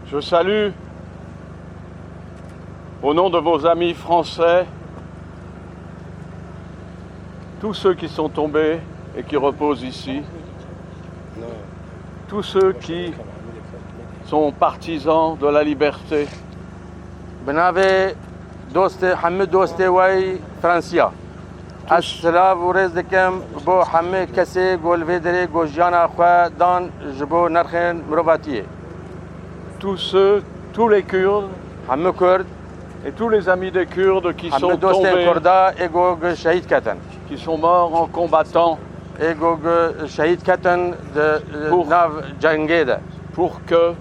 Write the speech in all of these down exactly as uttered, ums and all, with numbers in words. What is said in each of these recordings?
Je salue, au nom de vos amis français, tous ceux qui sont tombés et qui reposent ici, tous ceux qui sont partisans de la liberté. Bi navê dostê, hemû dostê wey Fransiya. Ez silav û rêz dikim bo hemû kesê ku li vê derê ku jiyana xwe dan ji bo nirxên mirovatiyê. Tous ceux, tous les Kurdes Hemû Kurd, et tous les amis des Kurdes qui sont hemû dostên tombés, Kurda ê ku şehîd ketin. Qui sont morts en combattant. Ê ku şehîd ketin di Pour nav cengê de. Pour que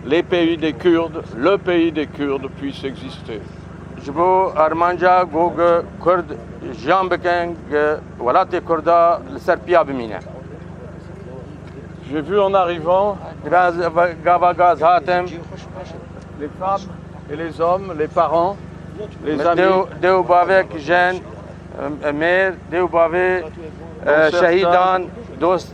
les pays des Kurdes, le pays des Kurdes puisse exister. Ji bo armanca ku Kurd jiyan bikin, ku welatê Kurda li ser piya bimîne. J'ai vu en arrivant Biraz gava gaz hatim. Les femmes et les hommes, les parents, les amis, Dew, dew bavek jen, em, mêr, dew bavê, dont e, certains, şehîdan, dost.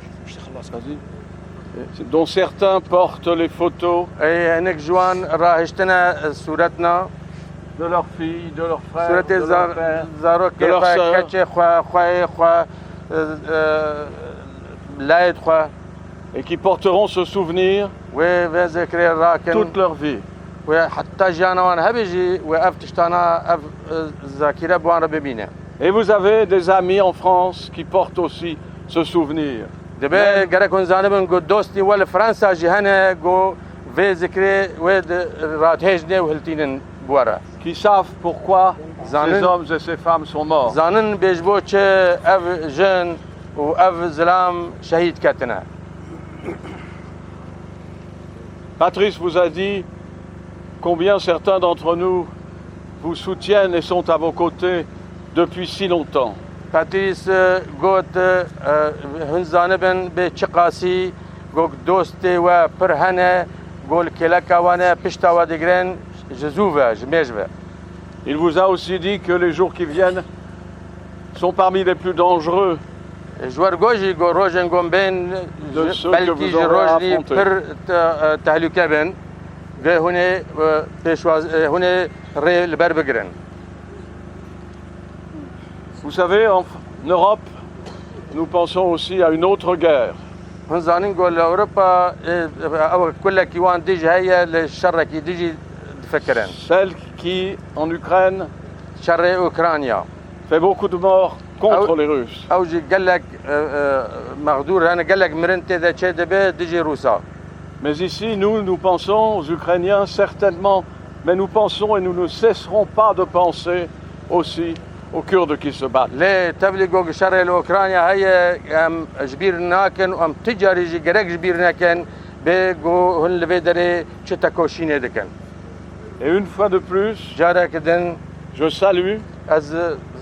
Dont certains portent les photos E, hinek ji wan rahiştine, e, sûretna. De leur fille, de leur frère, Sûretê de leur père, zarokê de leur xwe, sœur, keçê xwe, xweyê xwe, e, e, layê xwe. Et qui porteront ce souvenir Wê vê zikrê rakin. Toute leur vie. Wê heta jiyana wan hebe jî wê ev tiştana, ev, e, zakîre bi wan re bimîne. Et vous avez des amis en France qui portent aussi ce souvenir. Dibe gerek hûn zanibin ku dostî we li Fransa jî hene ku vê zikrê wê di radhêjnê û hiltînin bi we re. Qui savent pourquoi ces hommes et ces femmes sont morts. Zanin bê ji bo çi ev jin û ev zilam şehîd ketine. Patrice vous a dit combien certains d'entre nous vous soutiennent et sont à vos côtés depuis si longtemps. Patrice, e, got, e, hûn zanibin bê çiqasî ku dostê we pir hene, ku li kêleka we ne, pişta we digirin, ji zû ve, ji mêj ve. Il vous a aussi dit que les jours qui viennent sont parmi les plus dangereux. Ji we re got jî ku rojên ku bên, de ceux que belkî vous ji aurez à rojî affronter. Pir te-, e, tehlûke bin, vê hûn ê, e, pêşwaz-, e, hûn ê rê li ber bigirin. Vous savez, en Europe, nous pensons aussi à une autre guerre. Hûn zanin ku li Ewropa, e, ew kulekî wan dijî heye, li şerekî dijî difikirin. Celle qui, en Ukraine, Şerê Ukrayna. Fait beaucoup de morts contre les Russes. Ew jî gelek, e, e, mexdûr hene, gelek mirin tê de çê dibe dijî Rûsa. Mais ici, nous, nous pensons aux Ukrainiens, certainement, mais nous pensons et nous ne cesserons pas de penser aussi aux Kurdes qui se battent. Lê tevlî ku şerê li Ukrayna heye, em ji bîr nakin û em ti carî jî gerek ji bîr nekin, bê ku hûn li vê derê çi tekoşînê dikin. Et une fois de plus, Careke din je salue, ez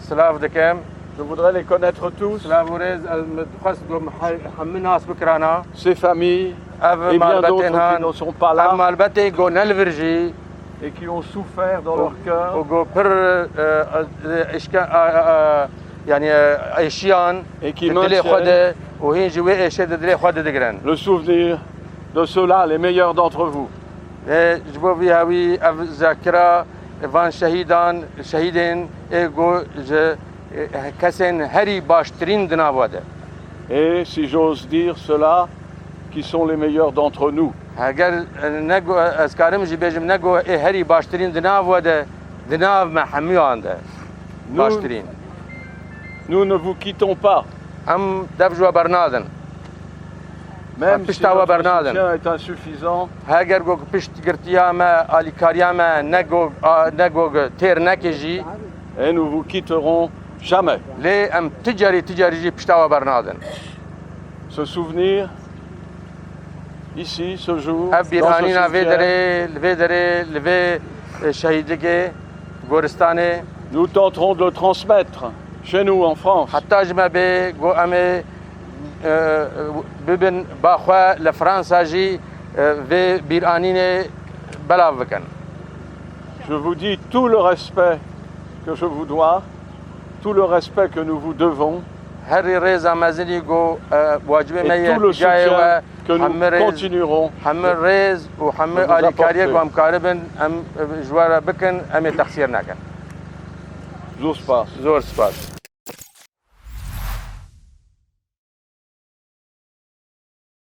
silav dikim. Je voudrais les connaître tous. Silav û rêz, ez min dixwest ku he-, hemû nas bikirana. Ces familles, ev et bien d'autres qui ne sont pas là, ev malbetê ku ne li vir jî, et qui ont souffert dans leur cœur, û ku pir, e, e, işke-, e, e, e, yani, e, êşiyan, et qui, dilê xwe maintiennent, de, û hîn jî wê êşê di dilê xwe de digirin. Le souvenir de ceux-là, les meilleurs d'entre vous. Ê, ji bo vî hewî ev zakira van şehîdan, şehîdên ê ku ji, e, kesên herî baştirîn di nav we de. Et si j'ose dire cela, qui sont les meilleurs d'entre nous. Heger, e, ne gu-, ez karim jî bêjim, ne gu ê herî baştirîn di nav we de, di nav me hemûyan de. Nous, baştirîn. Nous ne vous quittons pas. Em dev ji we bernadin. Em pişta we bernadin. Même si notre soutien est insuffisant, heger ku piştgirtiya me, alîkariya me ne ku, a, ne ku têr neke jî, et nous vous quitterons jamais. Lê em ti carî, ti carî jî pişta we bernadin. Ce souvenir, ici, ce jour, dans ce cimetière, ev bîranîna vê derê, li vê derê, li vê, e, şehîdikê, goristanê. Nous tenterons de le transmettre chez nous en France. Heta ji me bê ku em ê, e, bibin ba xwe li Fransa jî, e, vê bîranînê belav bikin. Je vous dis tout le respect que je vous dois, tout le respect que nous vous devons. Herî rêza mezinî ku, e, wacibê me Et ye, tout le cayê we, soutien que hemî nous rêz, continuerons hemî rêz û hemî de vous alîkariyê ku apporter. em karibin, em, e, ji we re bikin, em ê texsîr nekin. Zor spas. Zor spas.